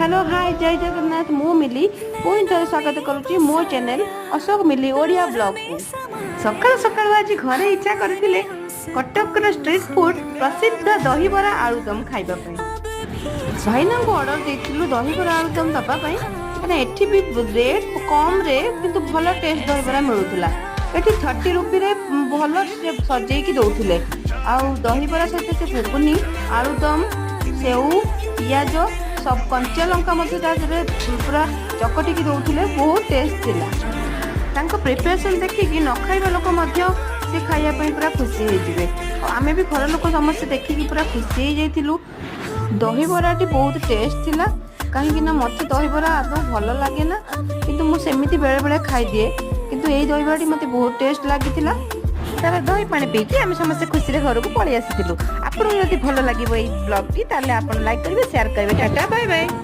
Hello, ହାଏ, ଜୟ ଜଗନ୍ନାଥ। ମୁଁ ମିଲି ପୁଣି ଥରେ ସ୍ୱାଗତ କରୁଛି ମୋ ଚ୍ୟାନେଲ ଅଶୋକ ମିଲି ଓଡ଼ିଆ ବ୍ଲଗକୁ। ସକାଳୁ ସକାଳୁ ଆଜି ଘରେ ଇଚ୍ଛା କରିଥିଲେ କଟକର ଷ୍ଟ୍ରିଟ୍ ଫୁଡ୍ ପ୍ରସିଦ୍ଧ ଦହିବରା ଆଳୁଦମ ଖାଇବା ପାଇଁ। ଭାଇନାଙ୍କୁ ଅର୍ଡ଼ର ଦେଇଥିଲୁ ଦହିବରା ଆଳୁଦମ ଦେବା ପାଇଁ, କାହିଁକିନା ଏଠି ବି ରେଟ୍ କମ୍ରେ କିନ୍ତୁ ଭଲ ଟେଷ୍ଟ ଦହିବରା ମିଳୁଥିଲା। ଏଠି 30 ରୁପିରେ ଭଲ ସେ ସଜେଇକି ଦେଉଥିଲେ ଆଉ ଦହିବରା ସହିତ ସେ ଘୁଗୁନି, ଆଳୁଦମ, ସେଉ, ପିଆଜ, ସବୁ, କଞ୍ଚା ଲଙ୍କା ମଧ୍ୟ ତା ଦେହରେ ପୁରା ଚକଟିକି ଦେଉଥିଲେ। ବହୁତ ଟେଷ୍ଟ ଥିଲା। ତାଙ୍କ ପ୍ରିପାରେସନ୍ ଦେଖିକି ନ ଖାଇବା ଲୋକ ମଧ୍ୟ ସେ ଖାଇବା ପାଇଁ ପୁରା ଖୁସି ହେଇଯିବେ। ଆଉ ଆମେ ବି ଘର ଲୋକ ସମସ୍ତେ ଦେଖିକି ପୁରା ଖୁସି ହେଇଯାଇଥିଲୁ। ଦହିବରାଟି ବହୁତ ଟେଷ୍ଟ ଥିଲା, କାହିଁକି ନା ମୋତେ ଦହିବରା ଆଦୌ ଭଲ ଲାଗେ ନା, କିନ୍ତୁ ମୁଁ ସେମିତି ବେଳେବେଳେ ଖାଇଦିଏ। କିନ୍ତୁ ଏଇ ଦହିବରାଟି ମୋତେ ବହୁତ ଟେଷ୍ଟ ଲାଗିଥିଲା। ତାର ଦହି ପାଣି ପିଇକି ଆମେ ସମସ୍ତେ ଖୁସିରେ ଘରକୁ ପଳେଇ ଆସିଥିଲୁ। ଆପଣଙ୍କୁ ଯଦି ଭଲ ଲାଗିବ ଏଇ ବ୍ଲଗଟି, ତାହେଲେ ଆପଣ ଲାଇକ୍ କରିବେ, ସେୟାର କରିବେ। Tata, bye bye.